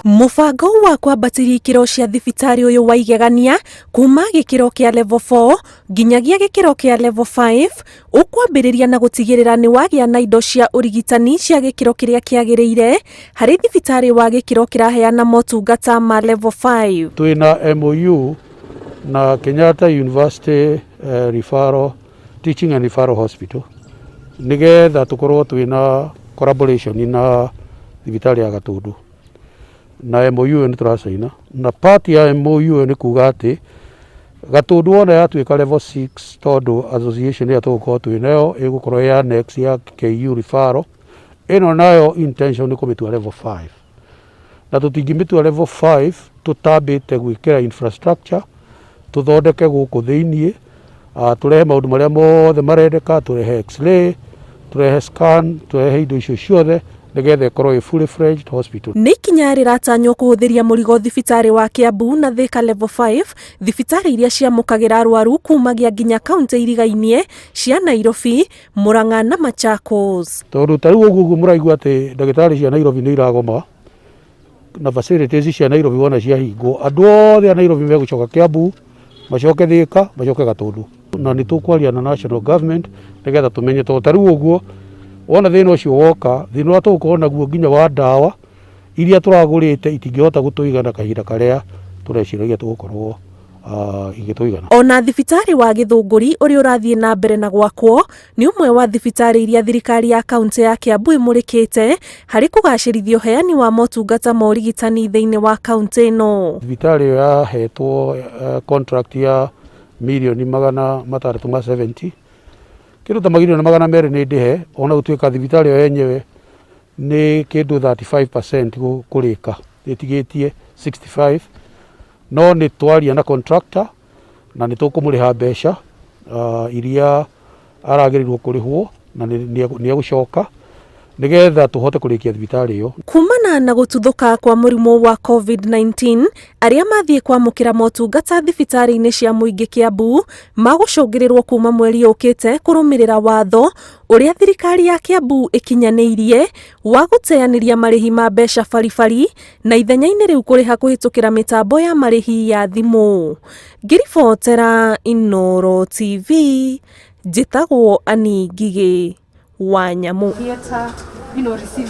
Mũbango wa kwambatĩria ikĩro cia thibitarĩ ũyũ wa igegania kuma gĩkĩro kĩa level 4 nginyagia gĩkĩro kĩa level 5 ũkwambĩrĩria na gũtigĩrĩra nĩ wagĩa na indo cia ũrigitani cia gĩkĩro kĩrĩa kĩagĩrĩire harĩ thibitarĩ wa gĩkĩro kĩraheana motungata ma level 5. Twĩna MOU na Kenyatta University Referral, Teaching and Referral Hospital, nĩgetha tũkorwo twĩna collaboration na thibitarĩ ya Gatundu, na MOU ĩyo nĩ tũracaina, na part ya MOU ĩyo nĩ kuga atĩ Gatundu wona yatuĩka level 6, tondũ association ĩrĩa tũgũkorwo twĩ nayo ĩgũkorwo ĩ annex ya KU Referral ĩno, nayo intention nĩ kũmĩtua level 5, na tũtingĩmĩtua level 5 tũtambĩte gwĩkĩra infrastructure, tũthondeke gũkũ thĩiniĩ, tũrehe maũndũ marĩa mothe marendeka, tũrehe X-ray, tũrehe scan, tũrehe indo icio ciothe nĩgetha ĩkorwo ĩ fully fledged hospital. Nĩ ikinya rĩratanywo kũhũthĩria mũrigo thibitarĩ wa Kiambu na Thika level 5, thibitarĩ iria ciamũkagĩra arwaru kumagia nginya kaunti irigainie cia Nairobi, Murang'a na Machakos. Tondũ ta rĩu ũguo ũguo mũraigua atĩ ndagĩtarĩ cia Nairobi nĩ iragoma na facilities cia Nairobi wona ciahingwo, andũ othe a Nairobi megũcoka Kiambu, macoke Thika, macoke Gatundu, na nĩ tũkwaria na national government nĩgetha tũmenye, tondũ ta rĩu ũguo wona thĩna ũcio woka, thĩna ũrĩa tũgũkorwo naguo nginya wa ndawa iria tũragũrĩte itingĩhota gũtũigana kahinda karĩa tũreciragia tũgũkorwo igĩtũigana. Ona thibitarĩ wa Gĩthũngũri ũrĩa ũrathiĩ na mbere na gwakwo nĩ ũmwe wa thibitarĩ iria thirikari ya kaunti ya Kiambu ĩmũrĩkĩte harĩ kũgacĩrithia ũheani wa motungata ma ũrigitani thĩinĩ wa kaunti ĩno. Thibitarĩ ĩyo yahetwo contract ya mirioni 670, kĩndũ ta 200,000,000 nĩ ndĩhe, ona gũtuĩka thibitarĩ ĩyo yenyewe nĩ kĩndũ 35% kũrĩka, ĩtigĩtie 65, no nĩ twaria na contractor na nĩ tũkũmũrĩha mbeca iria aragĩrĩirwo kũrĩhwo, na nĩ egũcoka nĩgetha tũhote kũrĩkia thibitarĩ ĩyo. Kumana na gũtuthũka kwa mũrimũ wa COVID-19, arĩa mathiĩ kwamũkĩra motungata thibitarĩ-inĩ cia mũingĩ Kiambu magũcũngĩrĩrwo kuma mweri ũkĩte kũrũmĩrĩra watho ũrĩa thirikari ya Kiambu ĩkinyanĩirie wa gũteanĩria marĩhi ma mbeca baribari na ithenya-inĩ rĩu kũrĩha kũhĩtũkĩra mĩtambo ya marĩhi ya thimũ. Ngĩribotera Inooro TV, njĩtagwo Annie Ngigĩ wa Nyamũ. Theater, receive